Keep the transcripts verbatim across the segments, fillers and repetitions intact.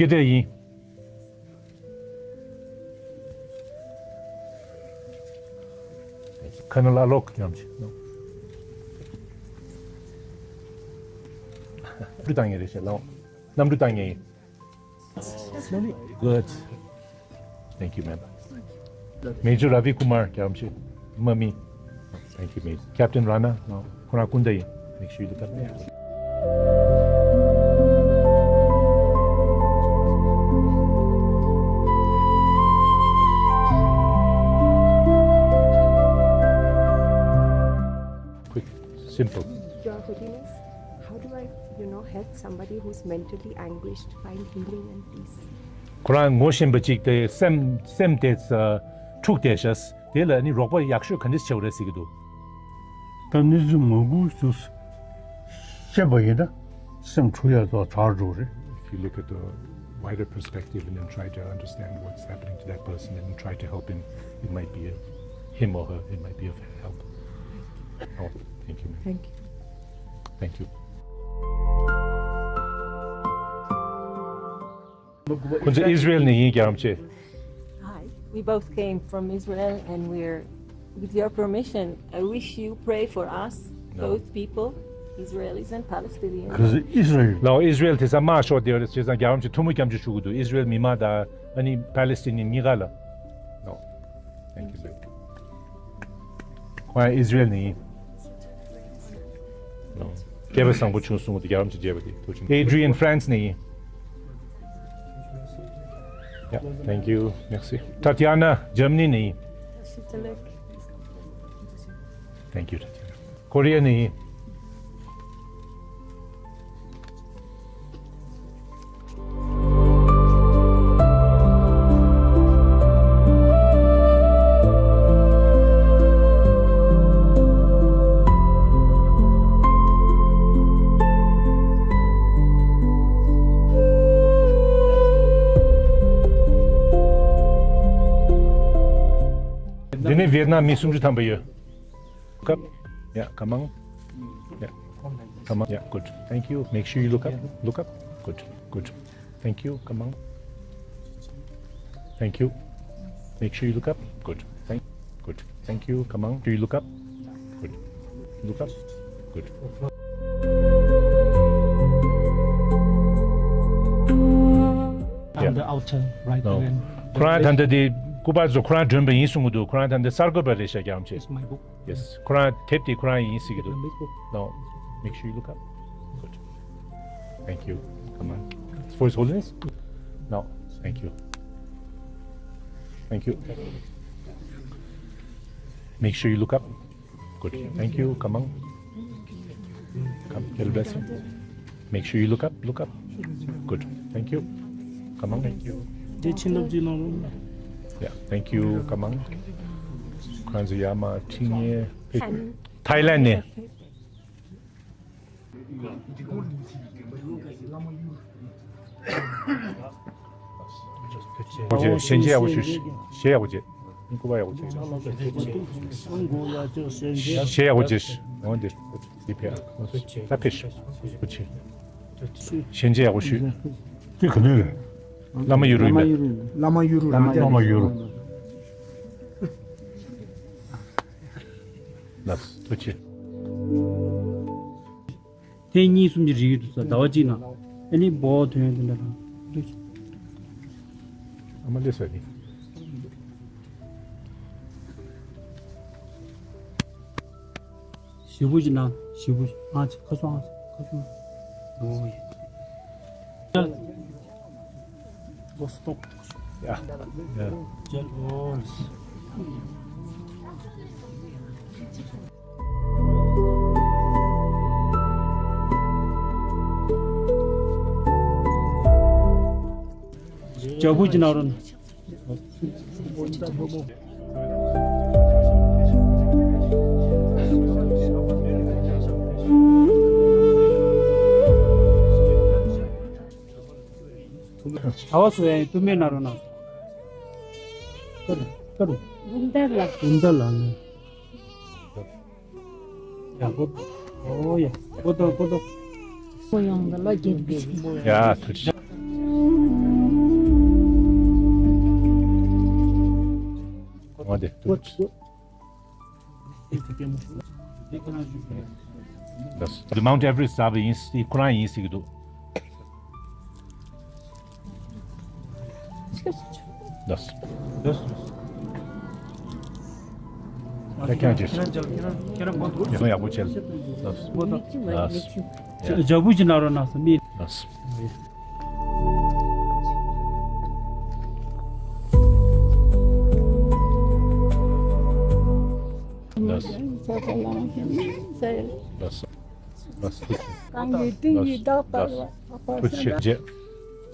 སྐད་བརྡ་ཡིན། ཁ་ན་ལ་ལོག་ཉམས་ཆེ། གནམ་གྲུ་བཏང་ངེས་རེད་ཤག་ལགས། གནམ་གྲུ་བཏང་ངེས་ཡིན། Good. Thank you, ma'am. Major Ravi Kumar, རྒྱལ་བ་རིན་པོ་ཆེ། དམག་མི། Thank you, Major. Captain Rana, ཁོ་རང་སྐུ་ཟླ་ཡིན། Make sure you look up there. Quick, simple. Your Holiness, how do I, you know, help somebody who's mentally anguished find healing and peace? ཁོ་རང་ངོ་ཤེས་པ་ཅིག་དེ་སེམས་སེམས་དེ་འཁྲུགས་བསྡད་ཤག་དེ་ལ་ནི་རོགས་པ་ཡག་ཤོས་ག་འདྲས་བྱེད་དགོས་རེད་ཟེར་གྱི་འདུག་ད་གནས་ཚུལ་ངོ་རྒོལ་དུ་བཤད་པ་ཡིན་ན་སེམས་འཁྲུག་ཡག་ཚོ་དྲག་འགྲོ་རེད། If you look at the wider perspective and then try to understand what's happening to that person and try to help him, it might be a, him or her, it might be of help. Oh, thank you, ma'am. Thank you. Thank you. ཁོང་ཚོ་ཨིས་ར་ཨེལ་ནས་ཡིན། རྒྱལ་བ་རིན་པོ་ཆེ། Hi, we both came from Israel and we're, with your permission, I wish you pray for us, both people, Israelis and Palestinians. ཁོང་ཚོ་ཨིས་ར་ཨེལ། ལའོ་ཨིས་ར་ཨེལ་དེ་ས་དམག་ཤོར་བསྡད་ཡོད་རེད། བྱས་ཙང་རྒྱལ་བ་རིན་པོ་ཆེ་ཐུགས་སྨོན་སྐྱབས་འཇུག་ཞུ་གི་འདུག་ཨིས་ར་ཨེལ་མི་མང་དང་ཨ་ནི་པ་ལེ་སི་ཏི་ནི་གཉིས་ཀ་ལ། No. Thank you, sir. ཁོང་ཨིས་ར་ཨེལ་ནས་ཡིན། སྐལ་བ་བཟང་པོ་བྱུང་སོང་། རྒྱལ་བ་རིན་པོ་ཆེ་མཇལ་བ་དེ་ཐུགས་རྗེ་ཆེ། Adrian France ནས་ཡིན། Yeah, thank you. Merci. Tatiana Germany ནས་ཡིན། Thank you, Tatiana. Korea ནས་ཡིན། འདི་ནས་ཝི་ཡེད་ནམ་མི་སུམ་ཅུ་ཐམ་པ་ཡོད། Look up. Yeah, come on. Yeah. Come on. Yeah, good. Thank you. Make sure you look up. Look up. Good. Good. Thank you. Come on. Thank you. Make sure you look up. Good. Thank. Good. Thank you. Come on. Do you look up? Good. Look up. Good. Yeah. On the outer right hand. ཁོ་རང་ད་ལྟ་དེ་སྐུ་པར་ཚོ་ཁོ་རང་མགྲོན་པོ་ཡིན་གསུང་གི་འདུག་ཁོ་རང་ད་ལྟ་གསར་འགོད་པ་རེད་ཤག་རྒྱལ་བ་རིན་པོ་ཆེ། It's my book. Yes. ཁོ་རང་དེབ་དེ་ཁོ་རང་ཡིན་ཟེར་གྱི་འདུག No. Make sure you look up. Good. Thank you. Come on. For His Holiness? No. Thank you. Thank you. Make sure you look up. Good. Thank you. Come on. Come. Get a blessing. Make sure you look up. Look up. Good. Thank you. Come on. Thank you. དེ་ཕྱིན་ལབ་ཅིག་གནང་རོགས། Yeah. Thank you. Come on. Kanzayama, Chinye, Thailand ནས། ཞལ་མཇལ་ཡག་པོ་ཞུ། ཞལ་ཡག་པོ་མཇལ། སྐུ་པར་ཡག་པོ་མཇལ། ཞལ་ཡག་པོ་མཇལ། འོན་ཏེ། འདི་ཕེབས། ད་ཕེབས། ཞལ་མཇལ་ཡག་པོ་ཞུ། དེ་ག་ནས་རེད། བླ་མ་ཡུ་རུ་ཡིན་པས། བླ་མ་ཡུ་རུ། བླ་མ་ཡུ་རུ། ལགས་སོ། ཐུགས་རྗེ་ཆེ། ཐེངས་གཉིས་གསུམ་གྱི་རིགས་འདུག་ས་ཟླ་བ་གཅིག་ནང་ཨ་ནི་བོ་ཐོན་དེ་འདྲ་དང་། ཨ་མ་ལེ་ས་ནི། ཞེ་པོ་ཅིག་ན་ཞེ་པོ་ཅིག་ཨ་ཅེ་ཁ་སོང་ཨ་ཁ་སོང་། ཨོ་ཡེ། Go stop. Yeah. Yeah. Gel balls. ཇ་བུ་ཅི་ན་རོ་ན། ཨ་བ་སུ་ཡང་ཏུ་མེ་ན་རོ་ན། ཀ་རུ། ཀ་རུ། གུན་དར་ལ། གུན་དར་ལ་ནི། ཡ་གོ། ཨོ་ཡ། གོ་ཏོ་གོ་ཏོ། ཁོ་ཡོང་གི་ལོ་རྒྱུན་པའི། ཡ་ཐུགས་རྗེ་ཆེ། དེ། The Mount Everest ཟེར་བ་ཡིན་སྲིད། ཁོ་རང་ཡིན་སྲིད་ཀྱི་འདུག་ལགས། ལགས། ཁྱེད་རང་ཅིག་ཁྱེད་རང་ཁྱེད་རང་ཁྱེད་རང་མོ་འདུག་ཡག་པོ་ཡག་པོ་བྱེད། ལགས། མོ་དང་། ལགས། ཅིག་ལྗགས་འབུལ་ཅིག་གནང་རོགས་གནང་ཟེར་མི། ལགས། ལགས། ལགས། ལགས། གང་གི་དོན་གྱི་བདག་པར་བ། ཐུགས་རྗེ་ཆེ།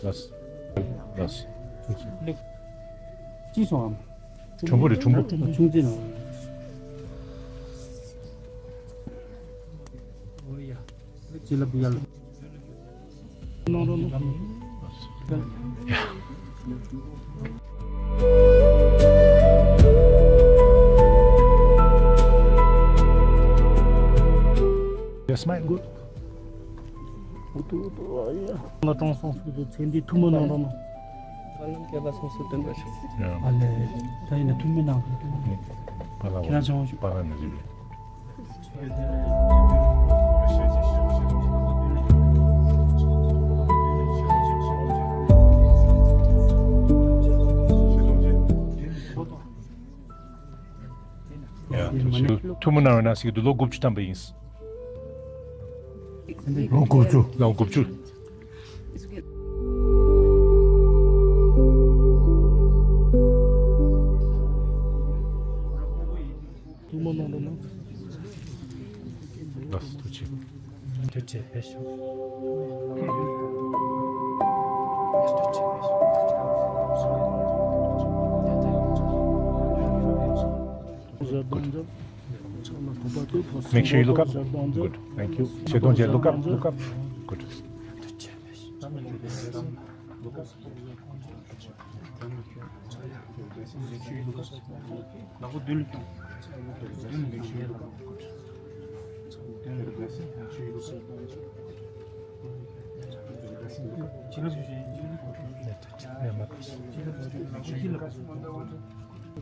ལགས། ལགས། ཅི་སོང་ཨམ། གྲུང་པོ་རེད། གྲུང་པོ། ཆུང་ཙེ་ནང་། ཅི་ལབ་ཡ་ལ། Yes, mate, good. ང་གྲོངས་སོང་ཟེར་དུས་ཚེ་འདིའི་ཐུགས་སྨོན་གནང་རོགས་གནང་། ཧ་ལམ་སྐལ་པ་སོང་ཟེར་དོན་དག་ཞིག་ཨ་ལས། ད་ཡིན་ན་ཐུགས་སྨོན་གནང་། ཁྱེད་རང་ཆུང་ཆུང་། ཡ། ཐུགས་སྨོན་གནང་བའི་ནང་ཞིག་ཏུ་ལོ་དགུ་བཅུ་ཐམ་པ་ཡིན། ལོ་དགུ་བཅུ། ལོ་དགུ་བཅུ། ཐུགས་སྨོན་གནང་རོགས་གནང་། ལགས་སོ། ཐུགས་རྗེ་ཆེ། ཐུགས་རྗེ་ཆེ། ཕེབས་ཤོག Make sure you look up. Good. Thank you. Shadong, look up. Look up. Good.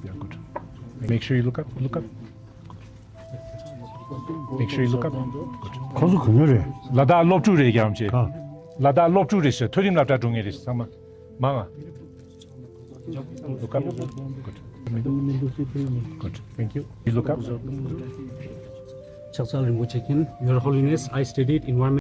Yeah, good. Make sure you look up. Look up. Make sure you look up. Good. ཁོང་ཚོ་ག་ནས་རེད། ལ་དྭགས་སློབ་ཕྲུག་རེད། རྒྱ་རམ་ཆེ། ཨ། ལ་དྭགས་སློབ་ཕྲུག་རེད་ཤག་མཐོ་རིམ་སློབ་གྲྭ་འགྲོ་མཁན་རེད་ཤག་ཚང་མ། མང་ང་། Look up. Good. Good. Thank you. You look up. ཕྱག་འཚལ་རིན་པོ་ཆེ་མཁྱེན། Your Holiness, I studied environment